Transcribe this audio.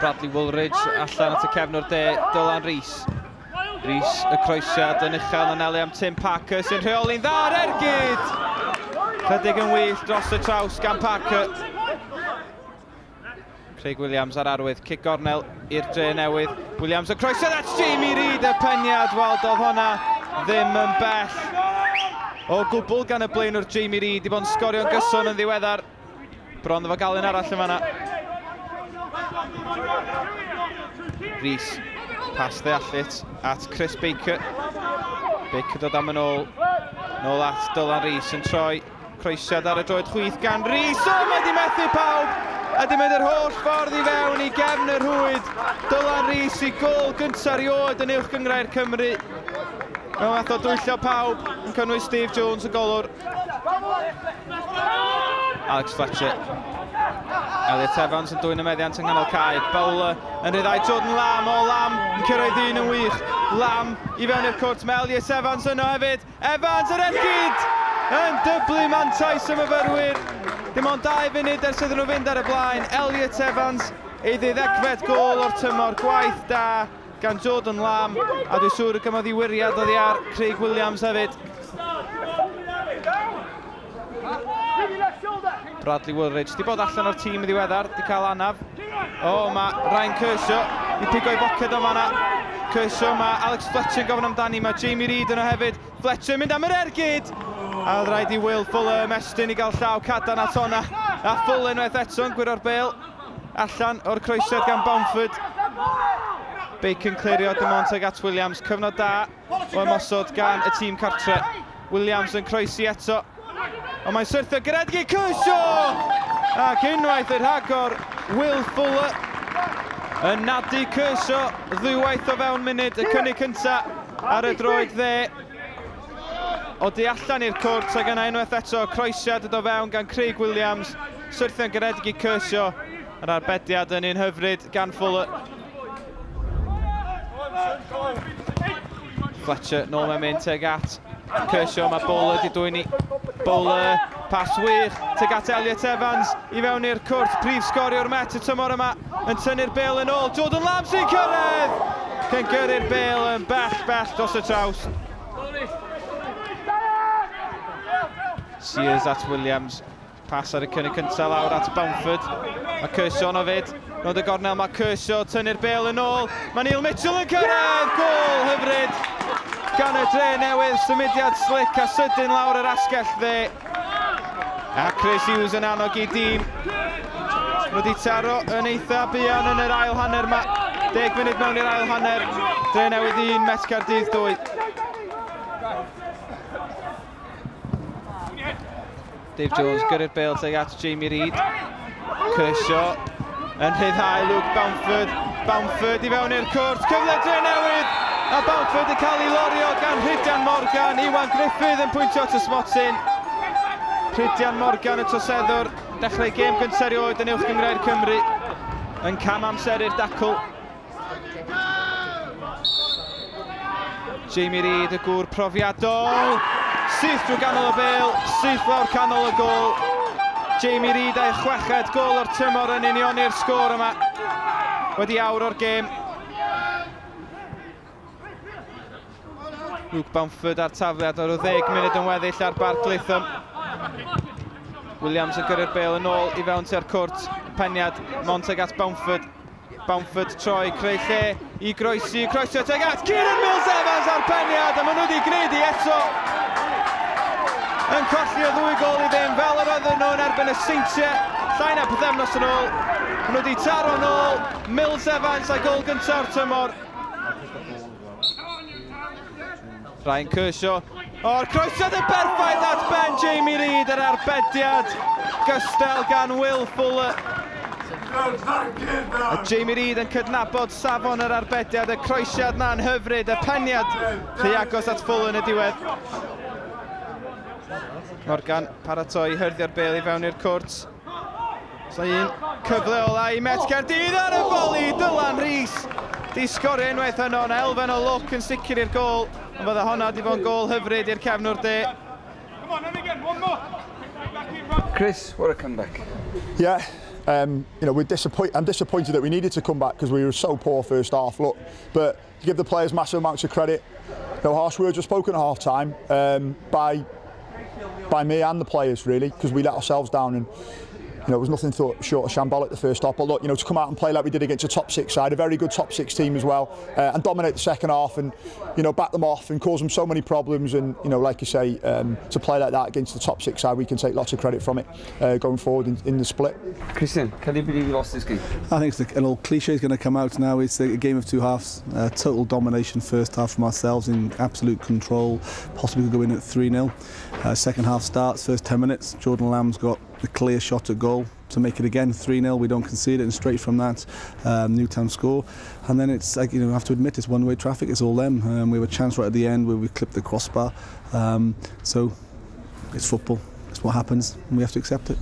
Bradley Woolridge allan at y cefnwr de, Dylan Rees. Rees y croesiad yn uchel yn anelu am Tim Parker sy'n rheoli'n dda ar ergyd! Chydig yn wyllt dros y traws gan Parker. Craig Williams ar arwydd, cic gornel i'r Dre Newydd. Williams y croesiad at Jamie Reid, y peniad, wel doedd hwnna ddim yn bell o gwbl gan y blaenwr Jamie Reid, i bod yn sgorio'n gyson yn ddiweddar. Bron efo gael un arall yn fanna. Rees, pas ddeallut at Chris Baker. Baker dod am yn ôl, nôl at Dylan Rees yn troi. Croesiad ar y droed chwith gan Rees. O, mae di methu pawb! A di mynd yr holl ffordd i fewn i gefn y rhwyd. Dylan Rees i gôl gyntaf erioed yn Uwch Gynghrair Cymru. Mewn fath o dwyllo pawb, yn cynnwys Steve Jones y golwr. Alex Fletcher. Elliot Evans yn dwyn y meddiant yng nghanol cae. Bowler yn rhyddhau Jordan Lamb. O, Lamb yn cyrraedd un yn wych. Lamb i fewn i'r cwrt. Mae Elliot Evans yno hefyd. Evans yr ergyd! Yn dyblu mantais y myfyrwyr. Dim ond 2 funud ers iddyn nhw fynd ar y blaen. Elliot Evans ei ddeuddegfed gôl o'r tymor. Gwaith da gan Jordan Lamb, a dwi'n siŵr y gymodd i wiriad oddi ar Craig Williams hefyd. Bradley Woolridge, di bod allan o'r tîm yn ddiweddar, di cael anaf. O, mae Ryan Kershaw di pigo'i boced o fanna. Kershaw, mae Alex Fletcher yn gofyn amdani, mae Jamie Reid yno hefyd. Fletcher yn mynd am yr ergyd! A oedd rhaid i Will Fuller ymestyn i gael llaw cadarn at honna. A Fuller unwaith eto yn gwiro'r bêl allan o'r croesiad gan Bamford. Bacon clirio dim ond tuag at Williams. Cyfnod da o ymosod gan y tîm cartre. Williams yn croesi eto. Ond mae'n syrthio Gredgi Kershaw! Ac unwaith yr rhagor, Will Fuller yn nadu Kershaw ddwywaith o fewn munud. Y cynnig cyntaf ar y droed dde. O du allan i'r cwrt, ac yna unwaith eto croesiad yn dod fewn gan Craig Williams. Syrthio'n garedig i Kershaw. Yr arbediad yn un hyfryd gan Fuller. Fletcher nôl mewn mynd tuag at Kershaw, mae Bowler di dwyn i Bowler, pas wych tuag at Elliot Evans i fewn i'r cwrt, prif sgoriwr Met y tymor yma yn tynnu'r bêl yn ôl, Jordan Lamb sy'n cyrraedd! Cyn gyrru'r bêl yn bell, bell dros y traws. Sears at Williams, pas ar y cynnig cyntaf lawr at Bamford. Mae Kershaw yno fyd. Rownd y gornel mae Kershaw, tynnu'r bêl yn ôl. Mae Neil Mitchell yn cyrraedd! Gôl hyfryd gan y Dre Newydd. Symudiad slick a sydyn lawr yr asgell dde. A Chris Hughes yn annog i dîm. Nhw wedi taro yn eitha buan yn yr ail hanner yma. 10 munud mewn i'r ail hanner. Dre Newydd 1, Met Caerdydd 2. Dave Jones gyrru'r bêl tuag at Jamie Reid. Kershaw yn rhyddhau Luke Bamford. Bamford i fewn i'r cwrt. Cyfle Dre Newydd! A Bamford yn cael ei lorio gan Rhydian Morgan. Iwan Griffith yn pwyntio at y smotyn. Rhydian Morgan y troseddwr. Dechrau gêm gyntaf erioed yn Uwch Gynghrair Cymru. Yn cam amseru'r dacl. Jamie Reid, y gŵr profiadol. Syth drwy ganol y bêl, syth lawr canol y gôl. Jamie Reid a'i chweched gôl o'r tymor yn unioni'r sgôr yma. Wedi awr o'r gêm. Luke Bamford a'r tafliad o'r 10 munud yn weddill ar Barc Latham. Williams yn gyrru'r bêl yn ôl i fewn tua'r cwrt. Peniad Monteg at Bamford. Bamford troi, creu lle i groesi, croesio tuag at Kieran Mills Evans a'r peniad, a maen nhw wedi gwneud i eto. Yn colli o 2 gôl i ddim, fel yr oedden nhw yn erbyn y Seintiau, llai na pythefnos yn ôl. Maen nhw wedi taro yn ôl, Mills Evans a'i gôl gyntaf o'r tymor. Ryan Kershaw, o'r croesiad yn berffaith at Ben Jamie Reid, yr arbediad gystal gan Will Fuller. A Jamie Reid yn cydnabod safon yr arbediad, y croesiad na'n hyfryd, y peniad rhy agos at Fuller yn y diwedd. Morgan paratoi hyrddio'r bêl i fewn i'r cwrt. So un cyfle ola i Met Caerdydd ar y foli, Dylan Rees di sgorio unwaith yno, yna elfen o lwc yn sicr i'r gôl, ond fydda honna di fod yn gôl hyfryd i'r cefnwr de. Chris, what a comeback. Yeah, I'm disappointed that we needed to come back because we were so poor first half. Look, but to give the players massive amounts of credit, no harsh words were spoken at half time by me and the players, really, because we let ourselves down, and you know, it was nothing short of shambolic the first half. But look, you know, to come out and play like we did against a top six side, a very good top six team as well, and dominate the second half, and you know, back them off and cause them so many problems. And you know, like you say, to play like that against the top six side, we can take lots of credit from it going forward in the split. Christian, can you believe you lost this game? I think it's an old cliche is going to come out now. It's a game of two halves. Total domination first half from ourselves in absolute control. Possibly could go in at 3-0. Second half starts, first 10 minutes. Jordan Lamb's got a clear shot at goal to make it again 3-0. We don't concede it, and straight from that Newtown score. And then it's like, you know, I have to admit, it's one-way traffic. It's all them. We have a chance right at the end where we clipped the crossbar. So it's football. It's what happens, and we have to accept it.